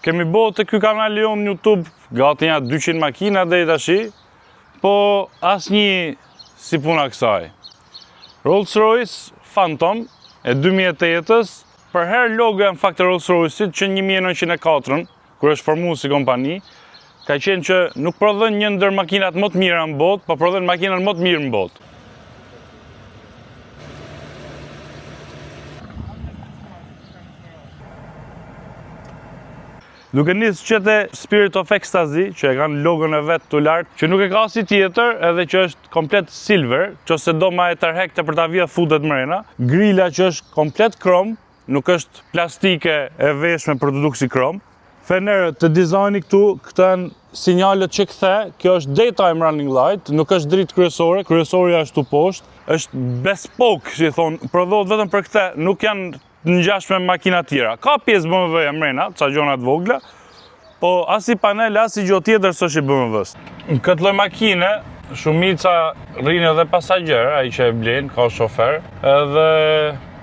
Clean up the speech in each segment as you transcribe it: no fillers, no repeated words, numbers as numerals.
Kemi bo te ky kanali jonë në Youtube gati nja 200 makina deri tashi, po asnjë si puna kësaj. Rolls Royce Phantom e 2008-ës, përherë logoja në fakt e Rolls Royce-it që në 1904-ën, kur është formu si kompani, ka qenë që nuk prodhon një ndër makinat më të mira në botë, po prodhon makinën më të mirë në botë. Duke nisë që te Spirit of Ecstasy, që e kanë logon e vet të lartë, që nuk e ka si tjetër, edhe që është komplet silver, që ose do ma e tërhekte për ta vjedh futet mrena, grila që është komplet krom, nuk është plastike e veshme për të duk si krom. Fenerët të dizajni këtu, këto janë sinjalet që kthe, kjo është daytime running light, nuk është dritë kryesore, kryesorja është tu poshtë, është bespoke, si thonë, prodhohet vetëm për këtë, nuk janë të ngjashme me makina tjera. Ka pjesë BMW-ja mrena, ca gjona të vogla, po asi panel, asi gjë tjetër s'është i BMW-s. Në këtë lloj makine, shumica rrinë edhe pasagjer, ai që e blen, ka shofer, edhe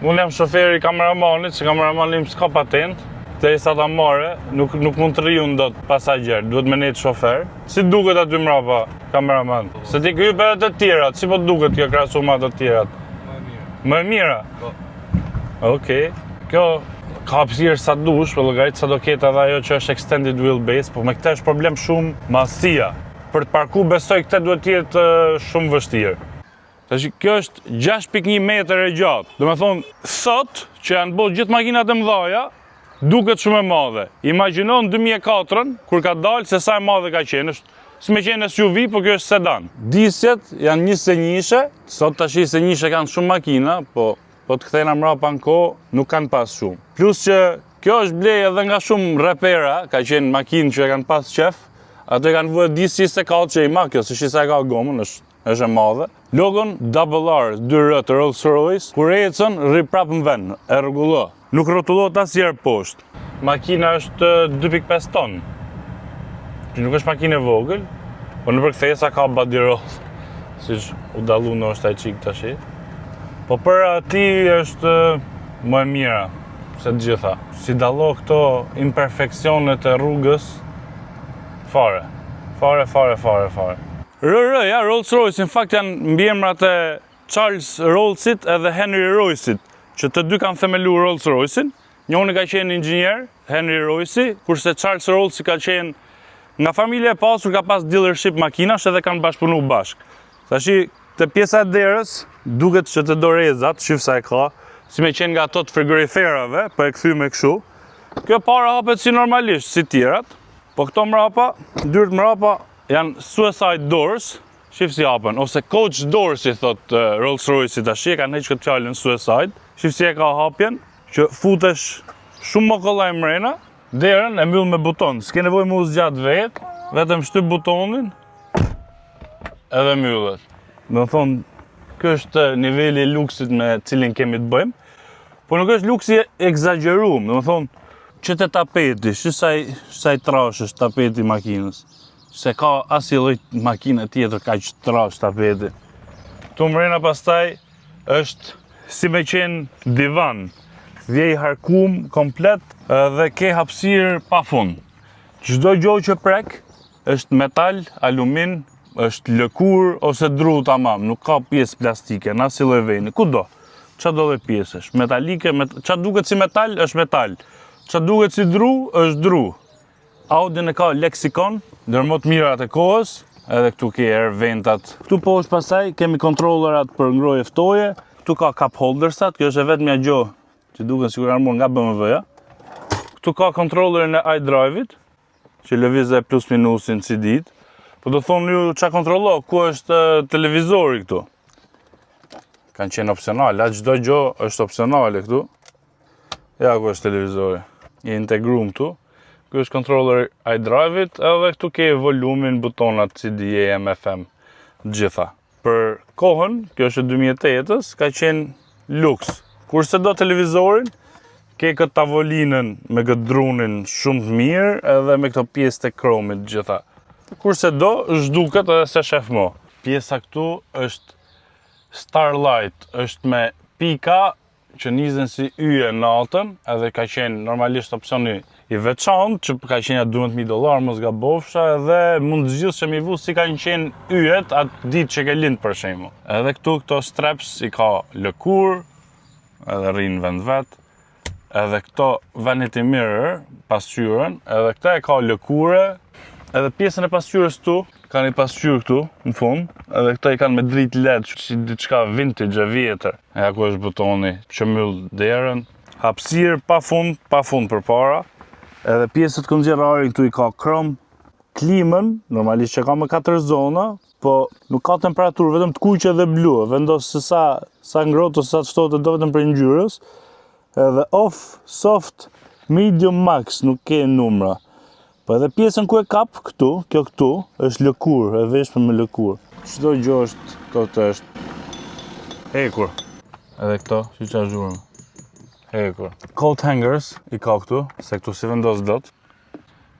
unë jam shoferi i kameramanit, se kameramani im s'ka patent, derisa ta marrë, nuk nuk mund të rri unë dot pasagjer, duhet me nejt shofer. Si duket aty mbrapa kameraman? Se ti hyp edhe të tjerat, si po duket kjo krahasu me ato të tjerat? Më e mirë. Më e mira? Po. Okej. Kjo ka hapësirë sa dush, për llogarit sa do ketë edhe ajo që është extended wheelbase, po me këtë është problem shumë masia. Për të parku besoj këtë duhet të jetë eh, shumë vështirë. Tash kjo është 6.1 metër e gjatë. Do me thonë, sot që janë bërë gjithë makinat e mëdhaja, duket shumë e madhe. Imagjino në 2004-ën, kur ka dalë se sa e madhe ka qenë, është si me qenë SUV, po kjo është sedan. Disjet janë 21-she, sot tash 21-she kanë shumë makina, po po të kthejna mbrapa në kohë, nuk kanë pas shumë. Plus që kjo është blej edhe nga shumë repera, ka qenë makinë që e kanë pas qef, ato e kanë vënë disë 24 që i ma kjo, se shi sa e ka gomën, është është e madhe. Logon Double R, 2R të Rolls Royce, kur ecën, rri prapë në vend, e rregullo. Nuk rrotullohet asnjëherë poshtë. Makina është 2.5 ton. Që nuk është makinë e vogël, po në përkthesa ka body roll, siç u dallu ndoshta e çik tash. Po për ati është më e mira se të gjitha. Si dallo këto imperfeksionet e rrugës, fare. Fare, fare, fare, fare. RR, ja, Rolls Royce, në fakt janë mbiemrat e Charles Rollsit edhe Henry Royce-it, që të dy kanë themelu Rolls Royce-in. Njëri ka qenë inxhinier, Henry Royce, kurse Charles Rollsi ka qenë nga familja e pasur, ka pas dealership makinash edhe kanë bashkëpunu bashkë. Tashi, te pjesa e derës, duket që të dorezat, shif sa e ka, si me qenë nga ato të frigoriferave, po e kthy me kështu. Kjo para hapet si normalisht, si tjerat, po këto mrapa, dyert mrapa janë suicide doors, shif si hapen, ose coach doors si thot eh, Rolls Royce tash, e kanë heq këtë fjalën suicide. Shif si e ka hapjen, që futesh shumë më kollaj mrena, derën e mbyll me buton, s'ke nevojë mu zgjat vet, vetëm shtyp butonin edhe mbyllet. Do të thonë, ky është niveli i luksit me cilin kemi të bëjmë, po nuk është luksi ekzagjeruar, do të thonë, që te tapeti, shi sa i, sa i trash është tapeti i makinës. Se ka asnjë lloj makine tjetër kaq trash tapeti. Këtu mrena pastaj është si me qenë divan. Vje i harkum komplet dhe ke hapësirë pa fund. Çdo gjë që prek është metal, alumin, është lëkur ose dru tamam, nuk ka pjesë plastike, në asnjë lloj veni, kudo. Qa do lloj pjesësh, metalike, met... qa duket si metal, është metal. Qa duket si dru, është dru. Audi e ka Lexicon, ndër më të mirat e kohës, edhe këtu ke air ventat. Këtu poshtë pastaj kemi kontrollerat për ngrohje ftoje, këtu ka cup holdersat, kjo është e vetmja gjë që duken sikur janë marrë nga BMW-ja. Këtu ka kontrollerin e iDrive-it, që lëviz dhe plus minusin CD-t. Po do thonë ju qa kontrollo, ku është eh, televizori këtu? Kanë qenë opsionale, a çdo gjë është opsionale këtu. Ja ku është televizori. I integrum këtu. Ky është kontroller iDrive-it, edhe këtu ke volumin, butonat CD, AM, FM, të gjitha. Për kohën, kjo është e 2008-ës, ka qenë luks. Kurse do televizorin, ke këtë tavolinën me këtë drunin shumë të mirë edhe me këto pjesë të kromit të gjitha. Kurse do, zhduket edhe se shef mo. Pjesa këtu është Starlight, është me pika që nizen si yje natën, edhe ka qenë normalisht opsioni i veçantë që ka qenë ja 12.000 dollar mos gabofsha edhe mund të zgjidhsh që mi vu si kanë qenë yjet atë ditë që ke lind për shembull. Edhe këtu këto straps i ka lëkur, edhe rrinë vend vet. Edhe këto vanity mirror, pasqyrën, edhe këta e ka lëkure, edhe pjesën e pasqyrës këtu, ka një pasqyrë këtu në fund, edhe këto i kanë me dritë LED, si diçka vintage e vjetër. Ja ku është butoni që mbyll derën. Hapësirë pa fund, pa fund përpara. Edhe pjesët ku nxjerr ajrin këtu i ka krom. Klimën, normalisht që ka me katër zona, po nuk ka temperaturë, vetëm të kuqe dhe blu. Vendos se sa ngrohtë ose sa të ftohtë do vetëm për ngjyrës. Edhe off, soft, medium, max, nuk ke numra. Po edhe pjesën ku e kap këtu, kjo këtu, është lëkur, e veshme me lëkur. Çdo gjë është, këto të është hekur. Edhe këto, si qa zhurmë. Hekur. Coat hangers i ka këtu, se këtu si vendos dot.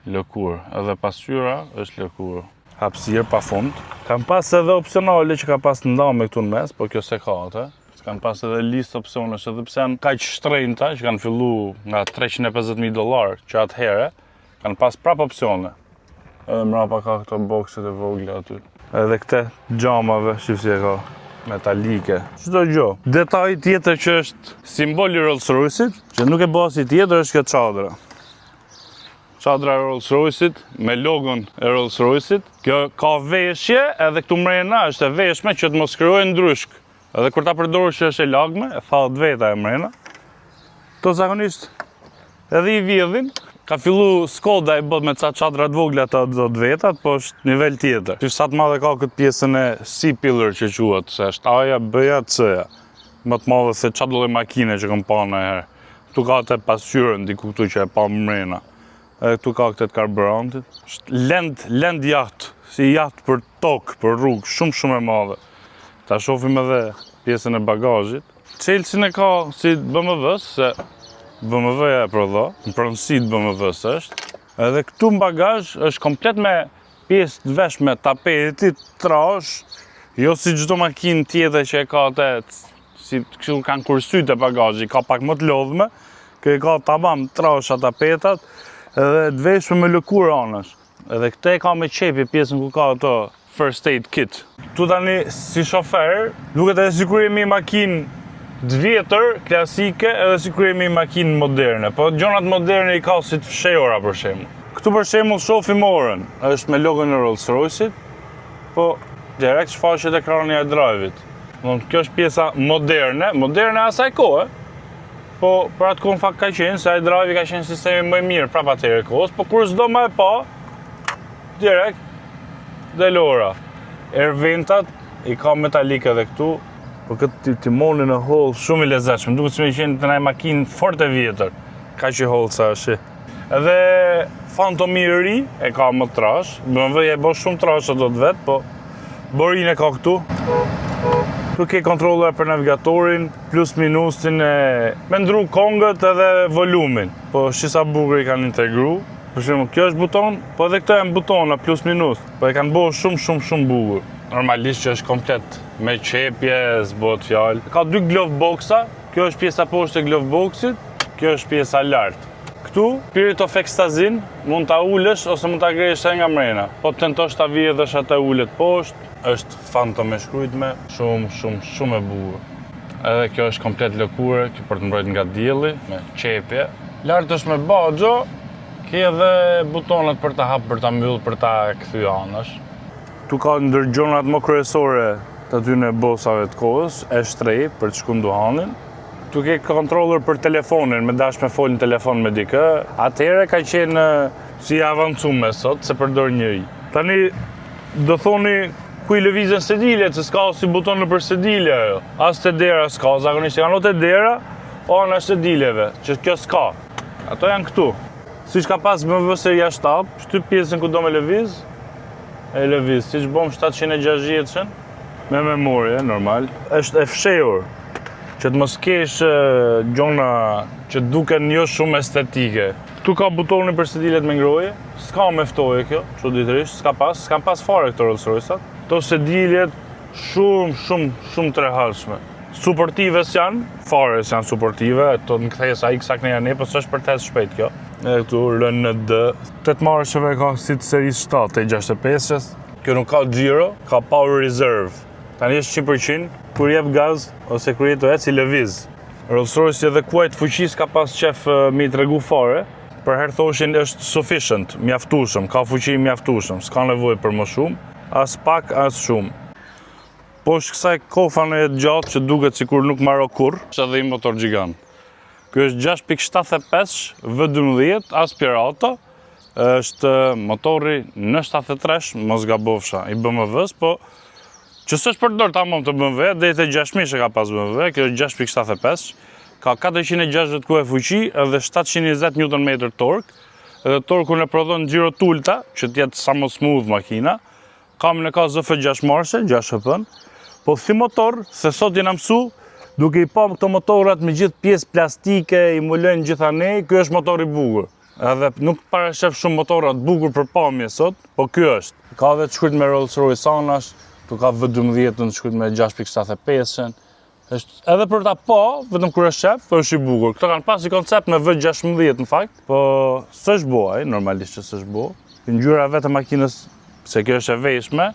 Lëkur. Edhe pasqyra është lëkur. Hapësirë pa fund. Kam pas edhe opsionale që ka pas ndame këtu në mes, po kjo se ka atë. Kanë pas edhe listë opsionesh, edhe pse janë kaq shtrenjta që kanë fillu nga 350.000 dollar që atëherë, kanë pas prap opsione. Edhe mrapa ka këto bokset e vogla aty. Edhe këte xhamave, shif si e ka, metalike. Çdo gjë. Detaj tjetër që është simbol i Rolls Royce-it, që nuk e bëha si tjetër është kjo çadra. Çadra e Rolls Royce-it me logon e Rolls Royce-it. Kjo ka veshje edhe këtu mrena është e veshme që të mos krijojë ndryshk. Edhe kur ta përdorësh që është e lagme, e thahet veta e mrena. To zakonisht edhe i vjedhin. Ka fillu Skoda e bët me ca çadra të vogla të të vetat, po është nivel tjetër. Që sa të madhe ka këtë pjesën e C-pillar që quhet, se është A-ja, B-ja, C-ja. Më të madhe se çfarë lloj makine që kam pa ndonjëherë. Këtu ka të pasqyrën diku këtu që e pa mrena. Edhe këtu ka këtë të karburantit. Është land yacht, si yacht për tokë, për rrugë, shumë shumë e madhe. Ta shohim edhe pjesën e bagazhit. Çelësin e ka si BMW-s, se BMW-ja e prodho, në pronësi të BMW-s është. Edhe këtu në bagazh është komplet me pjesë të veshme tapeti, trash, jo si çdo makinë tjetër që e ka atë si kështu kanë kursyt e bagazhi, ka pak më të lodhme, kjo i ka tamam trasha tapetat, edhe të veshme me lëkurë anash. Edhe këtë e ka me qepi pjesën ku ka ato first aid kit. Tu tani si shofer, duket edhe sikur jemi makinë të vjetër, klasike, edhe sikur jemi makinë moderne. Po gjonat moderne i ka si të fshehura për shembull. Këtu për shembull shohim orën, është me logon e Rolls Royce-it, po direkt shfaqet ekrani i iDrive-it. Do kjo është pjesa moderne, moderne asaj kohe, po për atë kohë në fakt ka qenë, se iDrive ka qenë sistemi më i mirë prapa atëherë kohës, po kur s'do më e pa, direkt del ora. Air ventat i ka metalik edhe këtu, po këtë timonin e holl shumë i lezetshëm, duket si me qenë të ndaj makinë fort e vjetër. Ka që holl sa është. Edhe Phantom i ri e ka më trash, BMW e bo shumë trash ato të vet, po Borin e ka këtu. Këtu ke kontroller për navigatorin, plus minusin e me ndru kongët edhe volumin. Po shi sa bukur i kanë integru. Për shembull, kjo është buton, po edhe këto janë butona plus minus, po e kanë bërë shumë shumë shumë bukur. Normalisht që është komplet me qepje, s'bohet fjalë. Ka dy glove boxa, kjo është pjesa poshtë e glove boxit, kjo është pjesa lart. Këtu, Spirit of Ecstasy mund ta ulësh ose mund ta gresh edhe nga mrena. Po të tentosh ta vjedhësh atë ulet poshtë, është Phantom e shkruajtme, shumë shumë shumë e bukur. Edhe kjo është komplet lëkure, kjo për të mbrojtur nga dielli, me qepje. Lart është me baxho, ke edhe butonat për ta hap, për ta mbyll, për ta kthy anash. Tu ka ndër gjonat më kryesore të atyne bosave të kohës, e shtrej për të shku duhanin. Tu ke kontroller për telefonin, me dash me fol në telefon me dikë. Atëherë ka qenë si avancume sot, se përdor njëri. Tani do thoni ku i lëvizën sediljet, se s'ka si buton në për sedilje ajo. As te dera s'ka, zakonisht janë o te dera, o në sediljeve, që kjo s'ka. Ato janë këtu. Siç ka pas BMW seria 7, shtyp pjesën ku do me lëviz, e lëviz. Siç bom 760-shën, me memorie, normal. Është e fshehur, që të mos kesh gjona që duken jo shumë estetike. Këtu ka butonin për sediljet me ngrohje, s'ka me ftohje kjo, çuditërisht, s'ka pas, s'kan pas fare këto Rolls Royce-at. Këto sediljet shumë, shumë, shumë të rehatshme. Suportive s'janë, fare s'janë suportive, to në kthesa X akne janë, po s'është për të ecë shpejt kjo. Edhe këtu RND. 8 marshëve ka si të serisë 7 të 65-ës. Kjo nuk ka xhiro, ka power reserve. Tani është 100%, kur jep gaz ose kur je të ec i lëviz. Rolls Royce edhe kuajt fuqis ka pas qef mi tregu fare. Për herë thoshin është sufficient, mjaftueshëm, ka fuqi mjaftueshëm, s'ka nevojë për më shumë, as pak, as shumë. Poshtë kësaj kofane e gjatë që duket sikur nuk maro kurr, është edhe i motor gjigant. Ky është 6.75 V12 aspirato, është motori N73, mos gabofsha, i BMW-s, po që s'është përdor tamam të BMW, deri te 6000 që ka pas BMW, kjo është 6.75, ka 460 kuaj fuqi edhe 720 Nm torque, edhe torkun e prodhon xhiro t'ulta, që t'jetë sa më smooth makina. Kamin e ka ZF6 marshe, 6 HP, po si motor, se sot jena mësu, duke i pa këto motorat me gjithë pjesë plastike, i mulojnë gjithanej, ky është motor i bukur. Edhe nuk parashef shumë motorat bukur për pamje sot, po ky është. Ka edhe të shkruajt me Rolls Royce anash, tu ka V12 të shkruajt me 6.75-ën. Është edhe për ta pa, vetëm kur është shef, është i bukur. Këto kanë pas një koncept me V16 në fakt, po s'është bo ai, normalisht që s'është bo. Ngjyra vetë e makinës, se kjo është e veshme,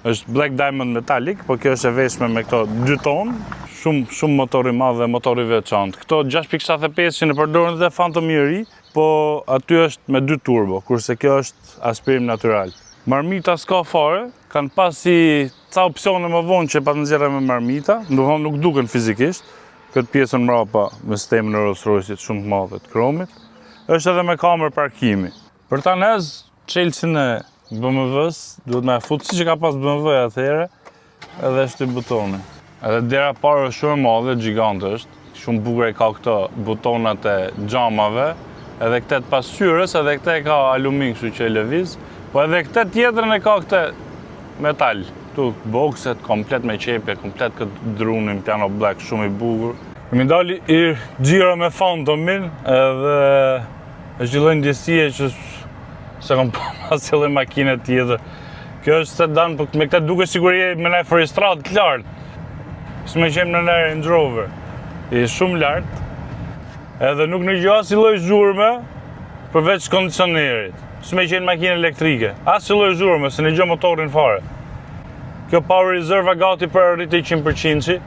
është Black Diamond Metallic, po kjo është e veshme me këto dy ton, shumë shumë motor i madh dhe motor i veçantë. Këto 6.75 që në përdoren dhe Phantom i ri, po aty është me dy turbo, kurse kjo është aspirim natural. Marmita s'ka fare, kanë pas si ca opsione më vonë që pa të nxjerrë me marmita, ndoshta nuk duken fizikisht. Këtë pjesën mbrapa me sistemin e Rolls Royce-it shumë të madhe të kromit. Është edhe me kamerë parkimi. Për ta nez çelësin e BMW-s, duhet me e fut si që ka pas BMW atëherë, edhe është i butoni. Edhe dera parë është shumë e madhe, gjigante është. Shumë bukur e ka këto butonat e xhamave, edhe këtë të pasqyrës, edhe këtë e ka alumin kështu që e lëviz, po edhe këtë tjetrën e ka këtë metal. Këtu bokset komplet me qepje, komplet këtë drunin piano black shumë i bukur. Kemi dali i xhiro me Phantomin edhe është një lloj ndjesie që se kam pa asnjë lloj makine tjetër. Kjo është sedan, po me këtë duket sikur je me një fuoristradë të lartë. Si me qenë në një Range Rover. Je shumë lart. Edhe nuk në gjë asnjë lloj zhurme përveç kondicionerit. Si me qenë makinë elektrike. Asnjë lloj zhurme, se në gjë motorin fare. Kjo power reserve gati për arritë 100%-shi.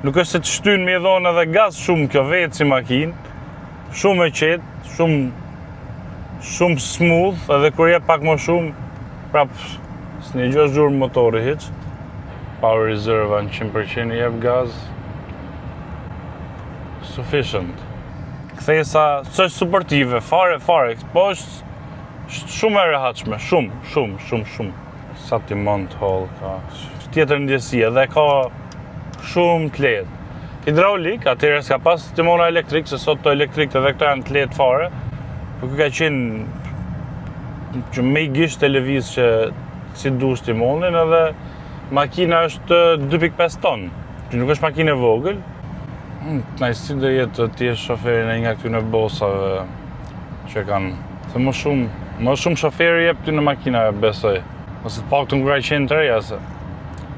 Nuk është se të shtyn me i dhonë edhe gaz shumë kjo vetë si makinë. Shumë e qetë, shumë shumë smooth, edhe kur je pak më shumë, prap s'në gjë zhurmë motori hiç. Power reserve në 100% i jep gaz. Sufficient. Kthesa s'është suportive, fare, fare, po është është shumë e rehatshme, shumë, shumë, shumë, shumë. Sa ti mund të holl ka. Tjetër ndjesi, edhe ka shumë të lehtë. Hidraulik, atëherë s'ka pas timona elektrik, se sot të elektrik edhe këto janë të lehtë fare. Po ky ka qenë që me i gisht e lëviz që si dush timonin edhe makina është 2.5 ton, që nuk është makinë e vogël. Kënaqësi do jetë të jesh shoferin e një nga këtyre bosave që kanë. Se më shumë shoferi jep ty në makina, besoj. Ose të paktën kur ka qenë të reja se.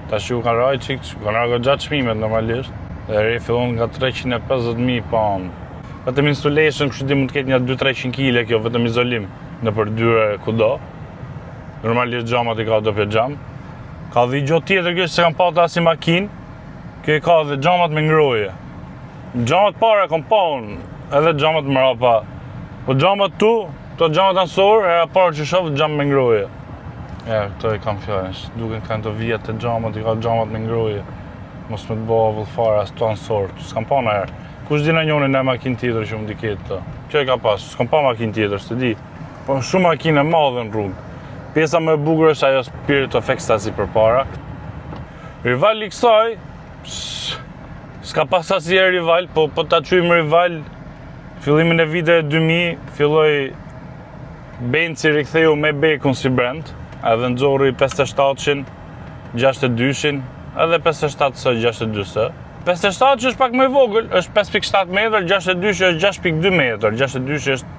Tash ju kanë rajë çik, ju kanë rajë goxha çmimet normalisht. Dhe re fillon nga 350.000 pound. Vetëm insulation, kështu di mund të ketë një 2-300 kg kjo, vetëm izolim në për dyre kudo. Normalisht xhamat i ka doppio xham. Ka dhe i gjë tjetër kjo që s'e kam patur asnjë makinë. Kjo i ka dhe xhamat me ngrohje. Xhamat para kam pa unë, edhe xhamat mrapa. Po xhamat tu, këto xhamat anësor, era parë që shoh xham me ngrohje. Ja, këto e kam fjalën, duken kanë të vijat të xhamat, i ka xhamat me ngrohje. Mos me të bëha avull fare as të anësor, s'kam pa ndonjëherë. Kush di na njëri në makinë tjetër që mund t'i ketë këto? Kjo e ka pas, s'kam pa makinë tjetër, s'e di. Po shumë makinë e madhe në rrugë. Pjesa më e bukur është ajo Spirit of Ecstasy përpara. Rivali i kësaj, s'ka pas asnjëherë rival, po ta quajmë rival, fillimin e viteve 2000 filloi Benzi riktheu Maybachun si brand, edhe nxorri 57-shin, 62-shin, edhe 57S, 62S. 57 është pak më i vogël, është 5.7 metër, 62 është 6.2 metër, 62 është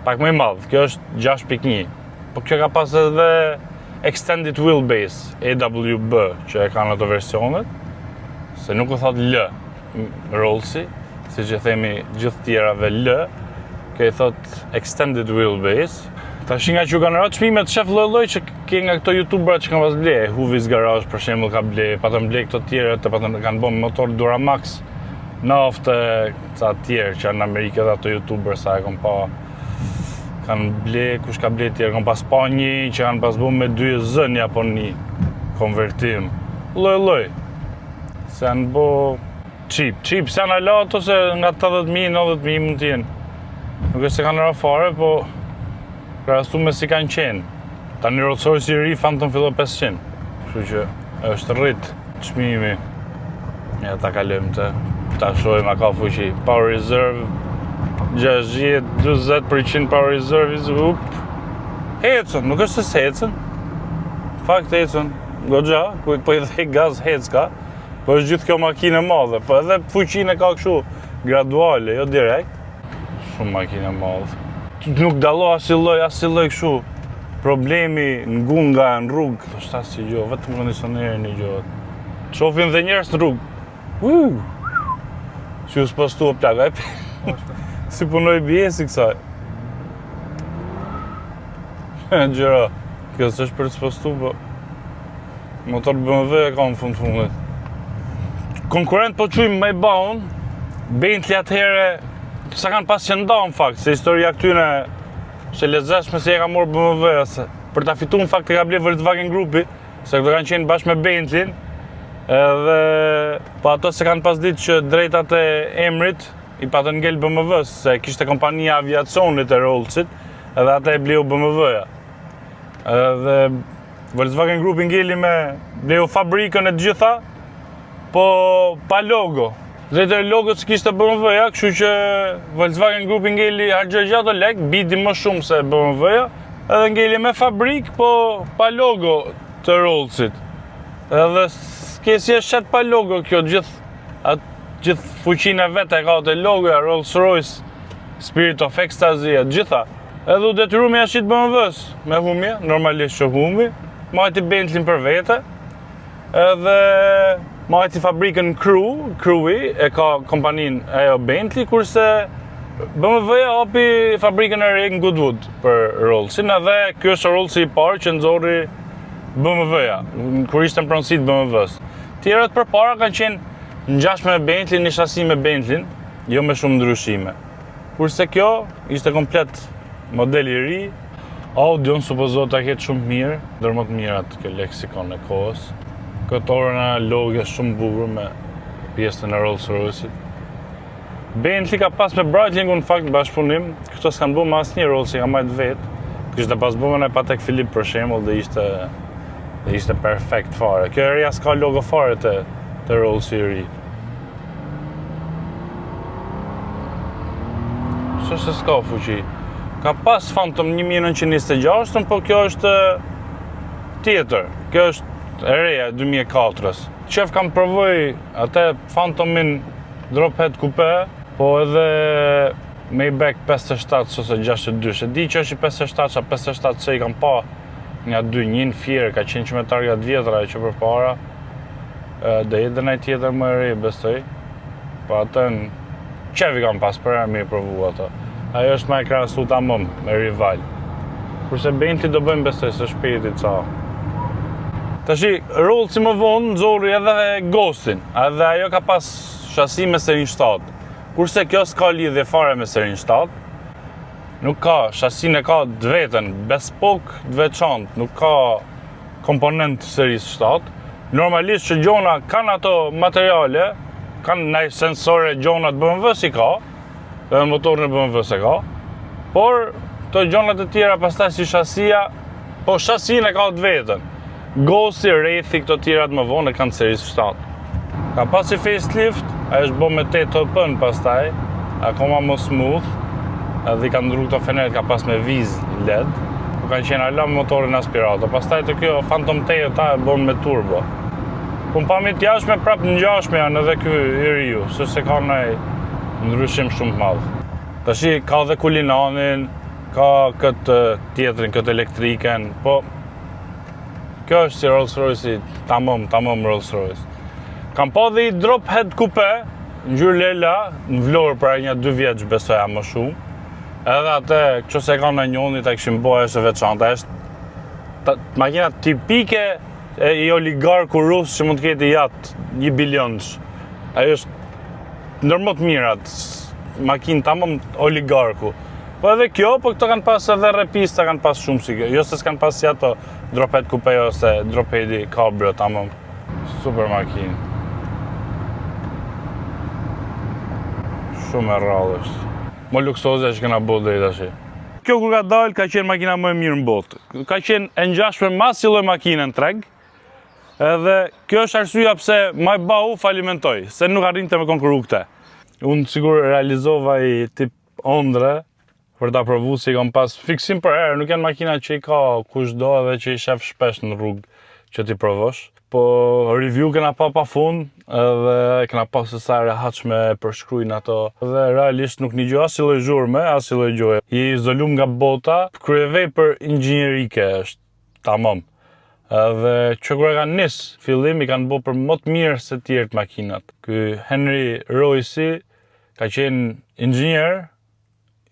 pak më i madh, kjo është 6.1. Po kjo ka pas edhe Extended Wheelbase, EWB, që e kanë ato versionet, se nuk u thot L, Rollsi, si që themi gjithë tjerave L, Kjo i thot extended wheelbase. Tash nga që u kanë ra çmimet shef lloj-lloj që ke nga këto youtuberat që kanë pas ble, Huvis Garage për shembull ka ble, patën ble këto tjerë të patën kanë bën motor Duramax, naftë, ca tjerë që janë në Amerikë edhe ato youtuber sa e kom pa kanë ble, kush ka ble tjerë, kom pas pa një që kanë pas bu me 2 Z në Japoni konvertim. Lloj-lloj. Se janë bo cheap, cheap se janë ala ato se nga 80.000, 90.000 mund t'jenë. Nuk është se kanë ra fare, po krahasu me si kanë qenë. Tani Rolls Royce i ri Phantom fillon 500. Kështu që është rrit çmimi. Ja ta kalojmë të ta shohim a ka fuqi. Power reserve 60 40% power reserve is up. Ecën, nuk është se s'ecën. Fakt ecën, goxha, ku po i dhe gaz hecka. Po është gjithë kjo makinë e madhe, po edhe fuqinë e ka kështu graduale, jo direkt. Shumë makinë e madhe. Nuk dallo asnjë lloj, asnjë lloj kështu problemi në gunga në rrugë, është asnjë gjë, vetëm kondicioneri një gjë. Shohin dhe njerëz në rrugë. Uu! Si u spostu o plaka, e si punoj ABS-i kësaj. Gjëra, kjo s'është për të spostu, po motor BMW e ka në fund fundit. Konkurrent po qujmë Maybachun, Bentley atëhere, sa kanë pas që nda në fakt, se historia këtyne është e lezetshme se e ka marrë BMW se për ta fituar në fakt e ka ble Volkswagen Grupi, se këto kanë qenë bashkë me Bentleyn, edhe po ato se kanë pas ditë që drejtat e emrit i patën ngel BMW-s, se kishte kompania aviacionit e Rollsit, edhe ata e bleu BMW-ja. Edhe Volkswagen Grupi ngeli me bleu fabrikën e të gjitha, po pa logo. Drejtë e logos kishte BMW-ja, kështu që Volkswagen Grupi ngeli harxhoi gjatë lek, bidi më shumë se BMW-ja, edhe ngeli me fabrik, po pa logo të Rollsit. Edhe s'ke si e shet pa logo kjo, gjithë atë gjithë fuqinë e vet e ka te logoja Rolls Royce, Spirit of Ecstasy, e gjitha. Edhe u detyru me ja shit BMW-s me humje, normalisht që humi, majti Bentley për vete, edhe majti fabrikën Crewe, Crewe e ka kompanin ajo Bentley, kurse BMW-ja hapi fabrikën e re në Goodwood për Rollsin, edhe ky është Rollsi i parë që nxorri BMW-ja, kur ishte në pronësi të BMW-s. Tjerët përpara kanë qenë ngjashme me Bentley, një shasi me Bentley, jo me shumë ndryshime. Kurse kjo ishte komplet model i ri, Audion supozohet ta ketë shumë mirë, ndër më të mirat kjo leksikon e kohës. Këtë orën analoge shumë bukur me pjesën e Rolls Royce-it. Bentley ka pas me Breitlingun në fakt bashkëpunim, këto s'kan bu me asnjë Rolls, i ka majt vetë. Kishte pas bu me në Patek Philippe për shembull dhe ishte dhe ishte perfekt fare. Kjo e reja s'ka logo fare të të Rolls i ri. S'është se s'ka fuqi. Ka pas Phantom 1926, po kjo është tjetër. Kjo është e reja, 2004-ës. Qef kam provoj atë Phantomin Drophead Coupe, po edhe Maybach 57 ose 62. E di që është i 57, a 57 se i kam pa nga dy, një në Fier, ka qenë që me targa të vjetra e që përpara. Dhe edhe ndaj tjetër më e re, besoj. Po atë në qef i kam pas për herë me i provu ato. Ajo është më e krahasu tamam me rival. Kurse Bentley do bëjmë besoj së shpejti ca. Tashi, Rollsi më vonë nxori edhe Ghostin, edhe ajo ka pas shasi me serin 7. Kurse kjo s'ka lidhje fare me serin 7. Nuk ka, shasin e ka të vetën, bespoke të veçantë, nuk ka komponent të serisë 7. Normalisht që gjona kanë ato materiale, kanë naj sensore gjona të BMW si ka, dhe motorin e BMW se ka, por të gjonat e tjera pastaj si shasia, po shasin e ka të vetën. Ghosti, Wraith-i, këto tjerat më vonë e kanë serisë 7. Ka pasi facelift, ajo është bo me 8 HP-n pastaj, akoma më smooth, edhe i kanë ndru këto feneret, ka pas me vizë LED, po kanë qenë ala me motorin aspirato. Pastaj të kjo Phantom 8 ta e bon me turbo. Po në pamje të jashtme prapë ngjashme janë edhe ky i riu, se se ka ndaj ndryshim shumë të madh. Tashi ka dhe Cullinanin, ka këtë tjetrin, këtë elektriken, po kjo është si Rolls Royce tamam, tamam Rolls Royce. Kam pa dhe i Drophead Coupe, ngjyrë lela, në Vlorë para një dy vjeç besoja më shumë. Edhe atë, që se ka në njoni, ta kishim bo, është e veçantë, është makina tipike e i oligarku rus që mund të ketë jaht 1 bilionësh. Ajo është ndër më të mirat, makinë tamam oligarku. Po edhe kjo, po këto kanë pas edhe repista, kanë pas shumë si kjo. Jo se s'kanë pas si ato drophead coupe ose dropheadi cabrio, tamam. Super makinë. Shumë e rrallë është. Më luksozja që kena bo deri tash. Kjo kur ka dalë ka qenë makina më e mirë në botë. Ka qenë e ngjashme me asnjë lloj makine në treg. Edhe kjo është arsyeja pse Maybach falimentoi, se nuk arrinte me konkuru këtë. Unë sigur realizova i tip ëndre për ta provu si i kam pas fiksim për herë, nuk janë makina që i ka kushdo edhe që i shef shpesh në rrugë që ti provosh. Po review kena pa pa fund edhe kena pa se sa e rehatshme përshkrujnë ato dhe realisht nuk një gjë asnjë lloj zhurme, asnjë lloj gjoje. Je izolum nga bota, kryevepër inxhinierike është tamam. Edhe që kur e kanë nis fillim i kanë bo për më të mirë se tjerët makinat. Ky Henry Royce ka qenë inxhinier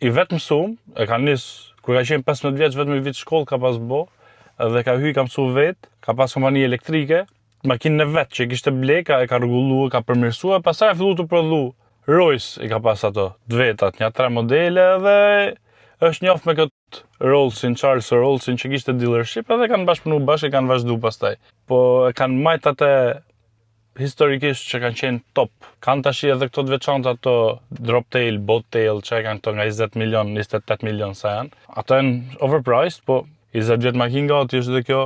i vetë mësum, e ka nis kur ka qenë 15 vjeç vetëm një vit shkollë ka pas bo, edhe ka hy ka mësu vet, ka pas kompani elektrike, makinën e vet që e kishte ble, e ka rregullu, ka përmirësuar, pastaj e fillu të prodhu. Royce i ka pas ato, të vetat, një tre modele edhe është njoft me këtë Rollsin, Charles Rollsin që kishte dealership edhe kanë bashkëpunu bashkë e kanë vazhdu pastaj. Po e kanë majt atë historikisht që kanë qenë top. Kanë tash edhe këto të veçanta ato drop tail, boat tail, që e kanë këto nga 20 milion, 28 milion sa janë. Ato janë overpriced, po 20 vjet makinë gati është edhe kjo,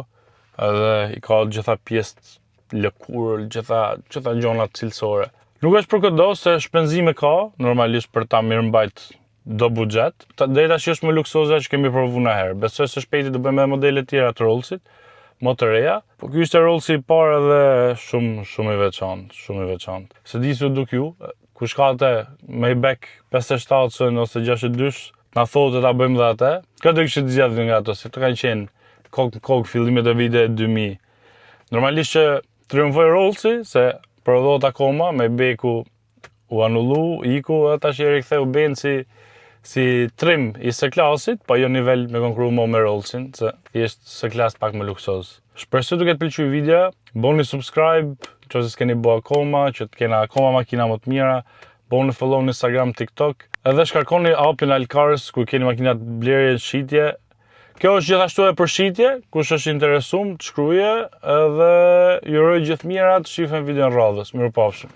edhe i ka gjitha pjesët lëkurë, gjitha gjonat cilësore. Nuk është për këdo se shpenzime ka, normalisht për ta mirëmbajt do buxhet. Deri tash është më luksoze që kemi provu në herë. Besoj se shpejti do bëjmë edhe modele tjera të Rollsit, më të reja. Po ky ishte Rollsi i parë edhe shumë shumë i veçantë, shumë i veçantë. Se di si u duk ju, kush ka atë Maybach 57 ose 62, na thotë ta bëjmë dhe atë. Këtë do kishit zgjedhur nga ato, se këto kanë qenë kokë kokë fillimet e viteve 2000. Normalisht që triumfoi Rollsi, se prodhohet akoma, Maybachu u anullu, iku, edhe tash i riktheu Benzi si trim i S-klasit, po jo nivel me konkuru më me Rollsin, se thjesht S-klas pak më luksoz. Shpresoj të ketë pëlqyer video, bëni subscribe, nëse s'keni bë akoma, që të kena akoma makina më të mira, bëni follow në Instagram, TikTok, edhe shkarkoni appin Alcars ku keni makinat blerje në shitje. Kjo është gjithashtu e për shitje, kush është interesum, të shkruje, edhe ju uroj gjithë mirat, shifem videon radhës. Mirupafshim.